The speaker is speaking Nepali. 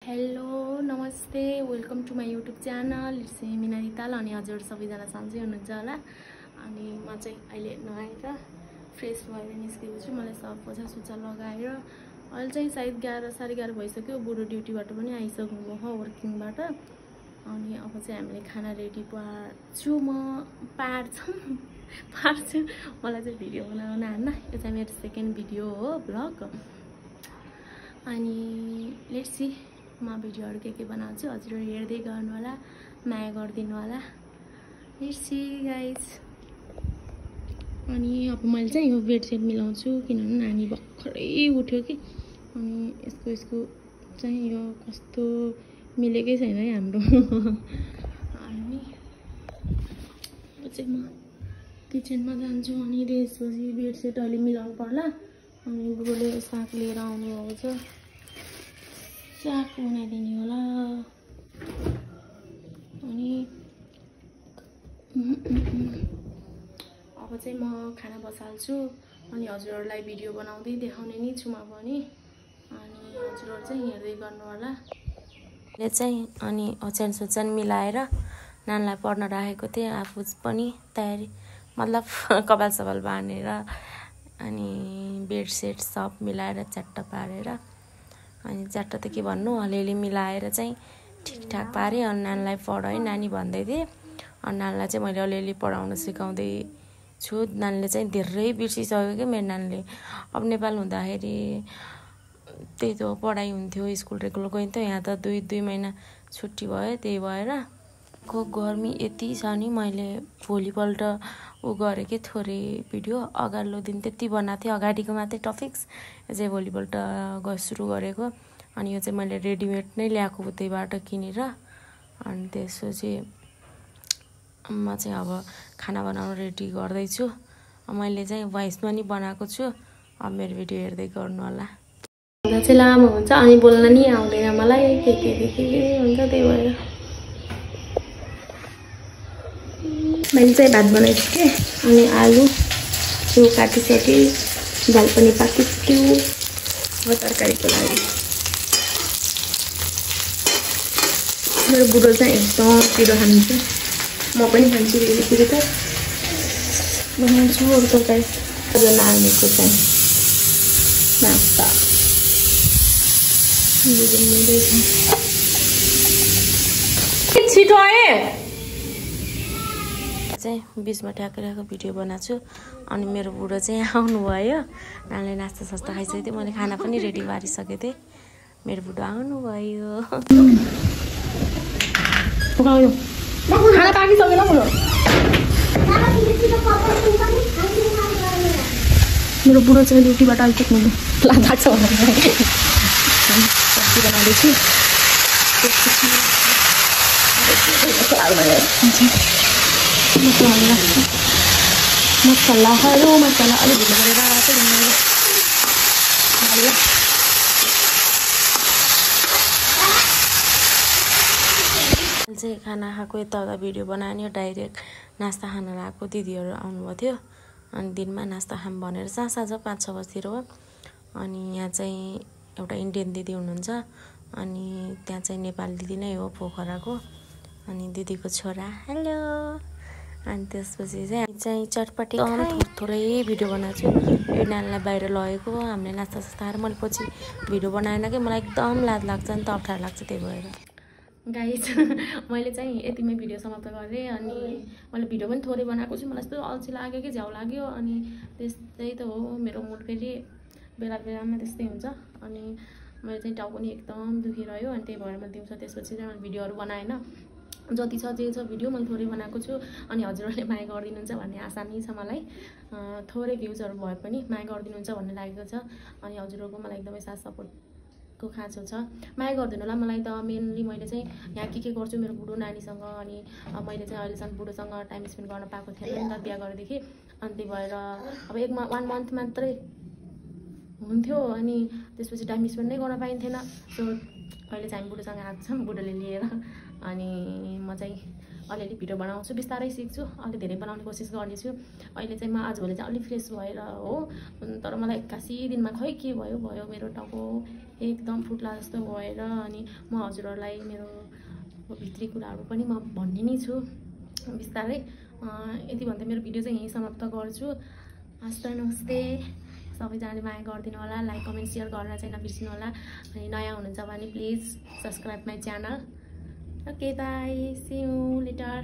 हेलो नमस्ते welcome to my YouTube channel it's Mina Rital. अनि हजुर सबैजना सन्चै हुनुहुन्छ होला। अनि म चाहिँ अहिले नुहाएर फ्रेस भएर निस्केको छु। मलाई सब पोछा सुचा लगाएर अहिले चाहिँ सायद 11 साढे 11 भइसक्यो। बुढो ड्युटीबाट पनि आइसक्नु हो वर्किङबाट। अनि अब चाहिँ हामीले खाना रेडी पार्छु मलाई चाहिँ भिडियो बनाउन आएन। यो चाहिँ मेरो सेकेन्ड भिडियो हो ब्लग। अनि लेट्स सी म भिडियोहरु के बनाउँछु, हजुरहरु हेर्दै गर्नु होला, माया गरिदिनु होला। Let's see guys. अनि अब मैले चाहिँ यो बेडसिट मिलाउँछु किनभने नानी भर्खरै उठ्यो कि। अनि यसको चाहिँ यो कस्तो मिलेकै छैन है हाम्रो। अनि चाहिँ म किचनमा जान्छु अनि त्यसपछि बेडसिट अहिले मिलाउनु पर्ला। अनि बुढोले साग लिएर आउनु भएको छ, साग बनाइदिने होला। अनि अब चाहिँ म खाना बसाल्छु अनि हजुरहरुलाई भिडियो बनाउँदै देखाउने नि छु म पनि। अनि हजुरहरु चाहिँ हेर्दै गर्नु होला। ले चाहिँ अनि ओछ्यान सोछ्यान मिलाएर नानीलाई पढ्न राखेको थिएँ। आफू पनि तयारी मतलब कपाल सपाल बाँधेर अनि बेडसिट सब मिलाएर च्याट्ट पारेर, अनि च्याट्ट त के भन्नु, अलिअलि मिलाएर चाहिँ ठिकठाक पारेँ। अनि नानीलाई पढाएँ, नानी भन्दै थिएँ। अनि नानीलाई चाहिँ मैले अलिअलि पढाउन सिकाउँदै छु। नानीले चाहिँ धेरै बिर्सिसक्यो कि मेरो नानीले। अब नेपाल हुँदाखेरि त्यही त पढाइ हुन्थ्यो, स्कुल रेगुलर गइन्थ्यो। यहाँ त 2 महिना छुट्टी भयो, त्यही भएर को गर्मी यति छ नि। मैले भोलिपल्ट गरेँ कि थोरै भिडियो, अगाडिल्लो दिन त्यति बनाएको थिएँ, अगाडिको मात्रै टपिक्स। यो चाहिँ भोलिपल्ट सुरु गरेको। अनि यो चाहिँ मैले रेडिमेड नै ल्याएको उतैबाट किनेर। अनि त्यसपछि म चाहिँ अब खाना बनाउन रेडी गर्दैछु। मैले चाहिँ भोइसमा नि बनाएको छु, अब मेरो भिडियो हेर्दै गर्नु होला। भन्दा चाहिँ लामो हुन्छ अनि बोल्न नि आउँदैन मलाई, के हुन्छ, त्यही भएर मैले चाहिँ भात बनाइसकेँ। अनि आलु त्यो काटिसकेँ, दाल पनि पाकिसक्यो। अब तरकारीको लागि मेरो बुढो चाहिँ एकदम पिरो खान्छ, म पनि खान्छु। फेरि त बनाउँछु अरू तरकारी। यो नानीको चाहिँ नास्ता छिटो आए चाहिँ बिचमा ठ्याक्कै भिडियो बनाएको छु। अनि मेरो बुढो चाहिँ आउनुभयो, नानीले नास्ता सास्ता खाइसकेको थियो, मैले खाना पनि रेडी पारिसकेको थिएँ। मेरो बुढो आउनुभयो। खाना पाकिसकेन बुढो, मेरो बुढो चाहिँ ड्युटीबाट आइसक्नु लाग्छ सब्जी बनाउँदैछु। मसला अलिक भिडियो गरेर चाहिँ खाना खाएको यताउता भिडियो बनायो। डाइरेक्ट नास्ता खान लागेको दिदीहरू आउनुभएको थियो। अनि दिनमा नास्ता खाम भनेर साँझ 5-6 बजीतिर हो। अनि यहाँ चाहिँ एउटा इन्डियन दिदी हुनुहुन्छ, अनि त्यहाँ चाहिँ नेपाली दिदी नै हो, पोखराको। अनि दिदीको छोरा हेलो। अनि त्यसपछि चाहिँ चटपटी थोरै भिडियो बनाएको छु। यो नानीलाई बाहिर लगेको, हामीले नास्ता सास्ता खाएर मैले पछि भिडियो बनाएन कि मलाई एकदम लाज लाग्छ नि त, अप्ठ्यारो लाग्छ, त्यही भएर गाइस मैले चाहिँ यतिमै भिडियो समाप्त गरेँ। अनि मैले भिडियो पनि थोरै बनाएको छु, मलाई यस्तो अल्छी लाग्यो कि झ्याउ लाग्यो। अनि त्यस्तै त हो मेरो मुड, फेरि बेला बेलामा त्यस्तै हुन्छ। अनि मैले चाहिँ टाउको पनि एकदम दुखिरह्यो। अनि त्यही भएर मैले दिउँसो त्यसपछि चाहिँ मैले भिडियोहरू बनाएन। जति छ जे छ भिडियो मैले थोरै बनाएको छु। अनि हजुरहरूले माया गरिदिनुहुन्छ भन्ने आशा नै छ मलाई। थोरै भ्युजहरू भए पनि माया गरिदिनुहुन्छ भन्ने लागेको छ। अनि हजुरहरूको मलाई एकदमै साथ सपोर्टको खाँचो छ, माया गरिदिनु होला। मलाई त मेनली मैले चाहिँ यहाँ के गर्छु मेरो बुढो नानीसँग। अनि मैले चाहिँ अहिलेसम्म बुढोसँग टाइम स्पेन्ड गर्न पाएको थिएन नि त बिहा गरेदेखि। अनि त्यही भएर अब 1 मन्थ मात्रै हुन्थ्यो, अनि त्यसपछि टाइम स्पेन्ड नै गर्न पाइन्थेन। सो अहिले चाहिँ हामी बुढोसँग आएको छौँ, बुढोले लिएर। अनि म चाहिँ अलिअलि भिडियो बनाउँछु, बिस्तारै सिक्छु, अलि धेरै बनाउने कोसिस गर्नेछु। अहिले चाहिँ म आजभोलि चाहिँ अलि फ्रेस भएर हो, तर मलाई 81 दिनमा खै के भयो मेरो टाउको एकदम फुट्ला जस्तो भएर अनि म हजुरहरूलाई मेरो भित्री कुराहरू पनि म भन्ने नै छु बिस्तारै। यति भन्दै मेरो भिडियो चाहिँ यहीँ समाप्त गर्छु। हस्त नमस्ते। सबैजनाले माया गरिदिनु होला, लाइक कमेन्ट सेयर गर्न चाहिँ नबिर्सिनु होला। अनि नयाँ हुनुहुन्छ भने please subscribe my channel. Okay bye, see you letter.